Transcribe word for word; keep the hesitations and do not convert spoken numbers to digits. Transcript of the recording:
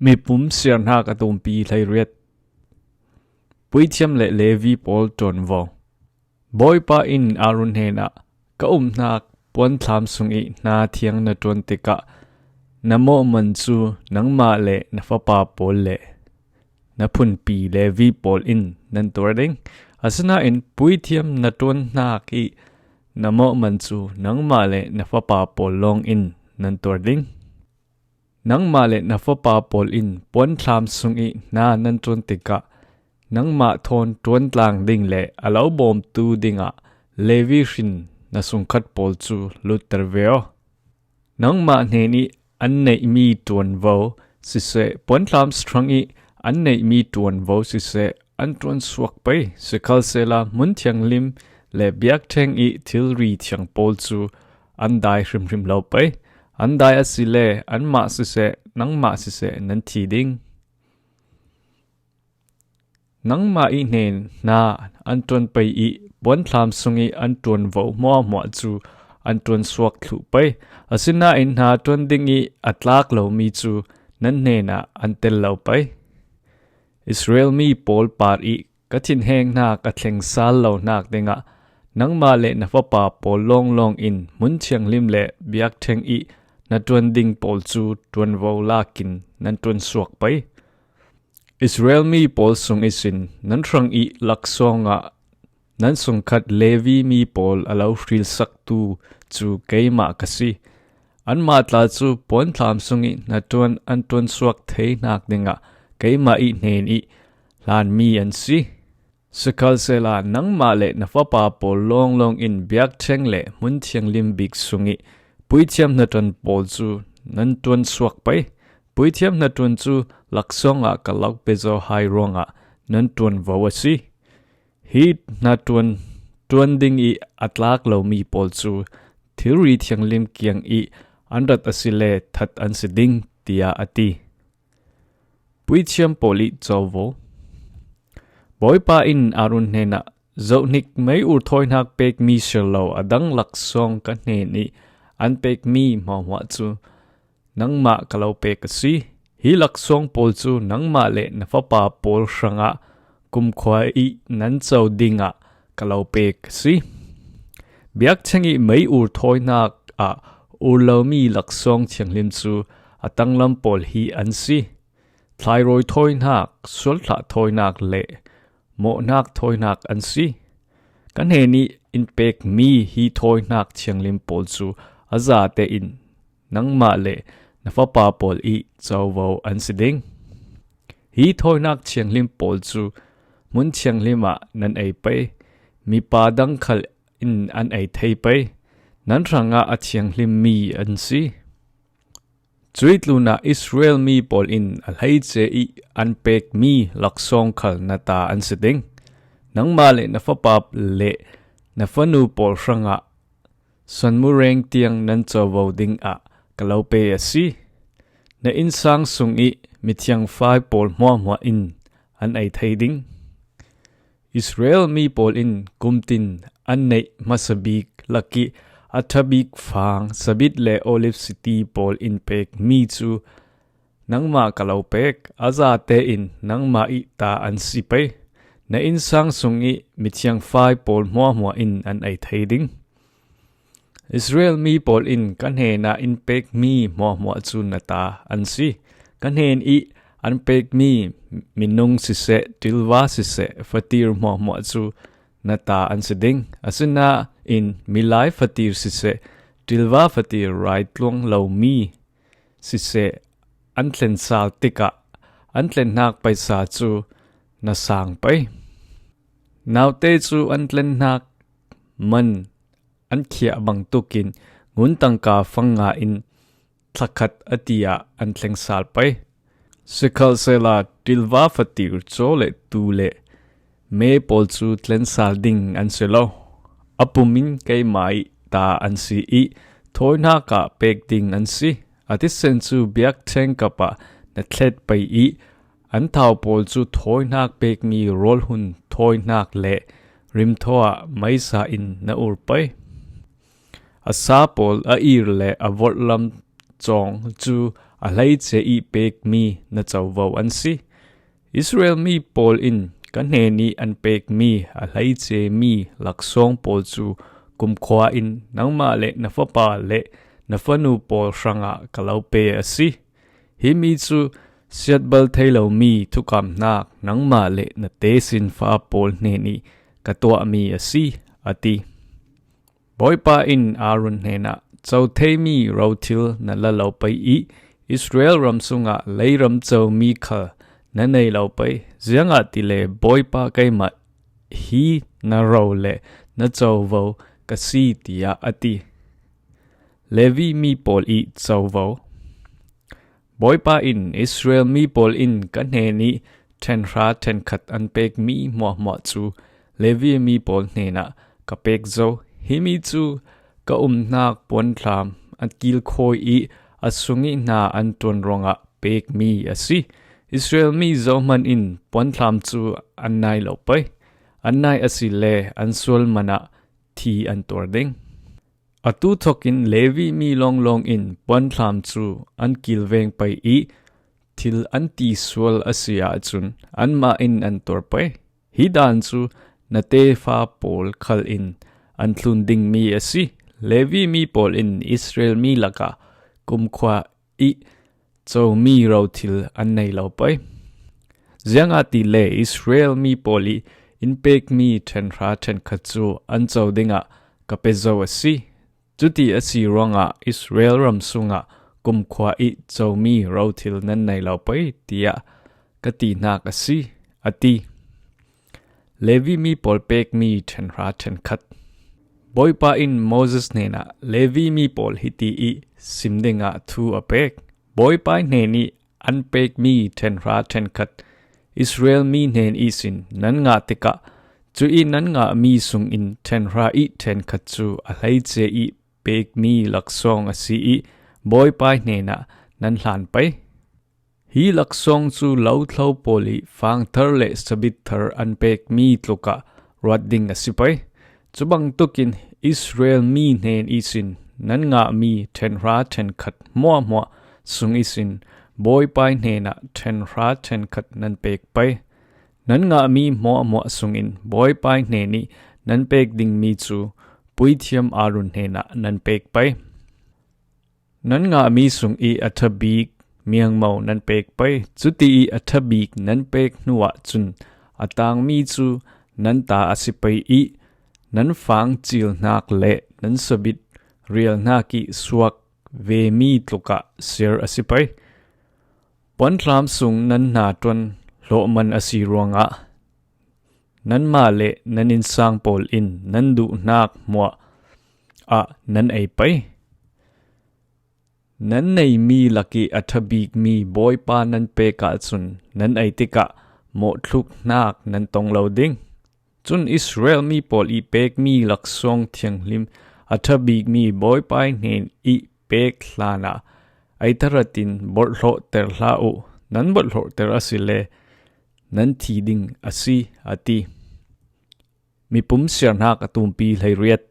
Mipum siarnak a tumpi hleiriat. Puithiam le Levi pawl ṭuanvo. Bawipa in Aaron hnenah, "Ka umhnak puanthlam sung ih hna thiang na ṭuan tikah na mawhman cu nangmah le na fapa pawl le na phunpi Levi pawl in nan tuar ding. Asinain puithiam na ṭuanhnak ih na mawhman cu nangmah le na fapa pawl lawng in nan tuar ding. Nangmah le na fapa pawl in puanthlam sung ih hna nan ṭuan tikah nangmah thawn ṭuantlang ding le a lo bawmtu dingah Levi hrin na sungkhat pawl cu lutter ve aw. Nangmah hnen ih an neihmi ṭuanvo siseh, puanthlam hrang ih an neihmi ṭuanvo siseh, an ṭuan suak pei. Sikhalsehla hmun thianghlim le biakṭheng ih thilri thiang pawl cu an dai hrimhrim lo pei. An dai asile anmah siseh, nangmah siseh nan thi ding. Nangmah ih hnen hna an ṭuan pei ih puanthlam sung ih an ṭuanvo hmuahhmuah cu an ṭuan suak thluh pei. Asinain hna ṭuan ding ih a tlak lomi cu nan hnenah an tel lo pei. Israel mi pawl par ih ka thinhengnak a thleng sal lonak dingah nangmah le na fapa pawl lawnglawng in hmun thianghlim le biakṭheng ih na ṭuan ding pawl cu ṭuanvo lakin nan ṭuan suak pei. Israel mi pawl sung ihsin nan hrang ih laksawng ah nan sungkhat Levi mi pawl a lo hrilsaktu cu keimah ka si. Anmah tla cu puanthlam sung ih hnaṭuan an ṭuan suak theinak dingah keimah ih hnen ih hlanmi an si. Sikhalsehla nangmah le na fapa pawl lawnglawng in biakṭheng le hmun thianghlim bik sung ih puithiam hnaṭuan pawl cu nan ṭuan suak pei. Puithiam hnaṭuan cu laksawng ah ka lo pezaw hai ruangah nan ṭuanvo a si. Hi hnaṭuan ṭuan ding ih a tlak lomi pawl cu thilri thianghlim kiang ih an rat asile that an si ding," tiah a ti. Puithiam pawl ih covo. Bawipa in Aaron hnenah, "Zohhnik mei ur thawinak pekmi si lo a dang laksawng ka hnen ih an pekmi hmuahhmuah cu nangmah ka lo pek a si. Hi laksawng pawl cu nangmah le na fapa pawl hrangah kumkhua ih nan co dingah ka lo pek a si. Biakṭheng ih mei ur thawinak ah ur lomi laksawng thianghlim cu a tanglam pawl hi an si: thlairawi thawinak, sualthlah thawinak le mawhnak thawinak an si. Ka hnen ih in pekmi hi thawinak thianghlim pawl cu a zate in nangmah le na fapa pawl ih covo an si ding. Hi thawinak thianghlim pawl cu hmun thianghlim ah nan ei pei. Mipa dang khal in an ei thei pei. Nan hrangah a thianghlimmi an si. Cuih tlunah Israel mi pawl in a hleice ih an pekmi laksawng khal na ta an si ding. Nangmah le na fapa le na fanu pawl hrangah sanmureng tiang nan covo dingah ka lo pe a si. Na innsang sung ih mithiang fai pawl hmuahhmuah in an ei thei ding. Israel mi pawl in kumtin an neih hmasa bik lakih a ṭha bik fang sabit le olive siti pawl in pekmi cu nangmah ka lo pek. A zate in nangmah ih ta an si pei. Na innsang sung ih mithiang fai pawl hmuahhmuah in an ei thei ding. Israel mi pawl in ka hnenah in pekmi hmuahhmuah cu na ta an si. Ka hnen ih an pekmi minung siseh, ṭilva siseh, fatir hmuahhmuah cu na ta an si ding. Asinain milai fatir siseh, ṭilva fatir raitluang lomi siseh, an thlensal tikah an tlennak paisa cu na sang pei. Naute cu an tlennak man an khiah bangtuk in ngun tangka fang nga in thlakhat a ti ah an thleng sal pei. Sikhalsehla ṭilva fatir caw le tu le me pawl cu tlen sal ding an si lo. A pum in keimah ih ta an si ih thawinak ah pek ding an si. A thisen cu biakṭheng kap ah na thlet pei ih an thau pawl cu thawinak pekmi rawlhun thawinak le rimthaw ah meisa in na ur pei. A sa pawl, a ir le a vorhlam cawng cu a hleice ih pekmi na covo an si. Israel mi pawl in ka hnenih an pekmi a hleice mi laksawng pawl cu kumkhua in nangmah le na fapa le na fanu pawl hrangah ka lo pe a si. Himi cu siatbal thei lomi thukamhnak nangmah le na tesinfa pawl hnenih ka tuahmi a si, a ti. Bawipa in Aaron hnenah, co theimi rothil na la lo pei ih Israel ram sungah leiram comi khal na nei lo pei, ziangahtile Bawipa keimah hi na ro le na covo ka si, tiah a ti. Levi mi pawl ih covo. Bawipa in Israel mi pawl in ka hnenih ṭhenhra ṭhenkhat an pekmi hmuahhmuah cu Levi mi pawl hnenah ka pek zo. Himi cu ka umhnak puanthlam a kilkhawi ih a sungih hna an ṭuan ruangah pekmi a si. Israel mi zohman in puanthlam cu an nai lo pei. An nai asile an sual manah thi an tuar ding. Atu thokin Levi mi lawnglawng in puanthlam cu an kilveng pei ih thil an ti sual a si ahcun anmah in an tuar pei. Hi dan cu na tefa pawl khal in an thlun dingmi a si. Levi mi pawl in Israel mi lakah kumkhua ih comi rothil an nei lo pei. Ziangahtile Israel mi pawl ih in pekmi ṭhenhra ṭhenkhat cu an co dingah ka pe zo a si. Cuti a si ruangah Israel ram sungah kumkhua ih comi rothil nan nei lo pei, tiah ka tihnak a si, a ti. Levi mi pawl pekmi ṭhenhra ṭhenkhat. Bawipa in Moses hnenah, Levi mi pawl hiti ih sim dingah thu a pek. Bawipa hnenih an pekmi ṭhenhra ṭhenkhat Israel mi hnen ihsin nan ngah tikah, cu ih nan ngahmi sungin ṭhenhra ih ṭhenkhat cu a hleice ih pekmi laksawng a si ih Bawipa hnenah nan hlan pei. Hi laksawng cu lothlo pawl ih fangthar le sabit thar an pekmi tlukah ruat ding a si pei. Cubangtukin Israel mi hnen ihsin nan ngahmi ṭhenhra ṭhenkhat hmuahhmuah sung ihsin Bawipa hnenah ṭhenhra ṭhenkhat nan pek pei. Nan ngahmi hmuahhmuah sungin Bawipa hnenih nan pek dingmi cu puithiam Aaron hnenah nan pek pei. Nan ngahmi sung ih a ṭha bik miangmo nan pek pei. Cuti ih a ṭha bik nan pek hnuah cun a tangmi cu nan ta a si pei ih nan fang cilhnak le nan sabit rialhnak ih suak vemi tlukah ser a si pei. Puanthlam sung nan hna ṭuan hlawhman a si ruangah nanmah le nan innsang pawl in nan duhnak hmuah ah nan ei pei. Nan neimi lakih a ṭha bikmi Bawipa nan pek ahcun nan ei tikah mawhthluknak nan tong lo ding. Cun Israel mi pawl ih pekmi laksawng thianghlim a ṭha bikmi Bawipa hnen ih pek hlanah ei tharatin borhhlawhter hlah uh. Nan borhhlawhter asile nan thi ding a si, a ti. Mipum siarhnak a tumpi hleiriat.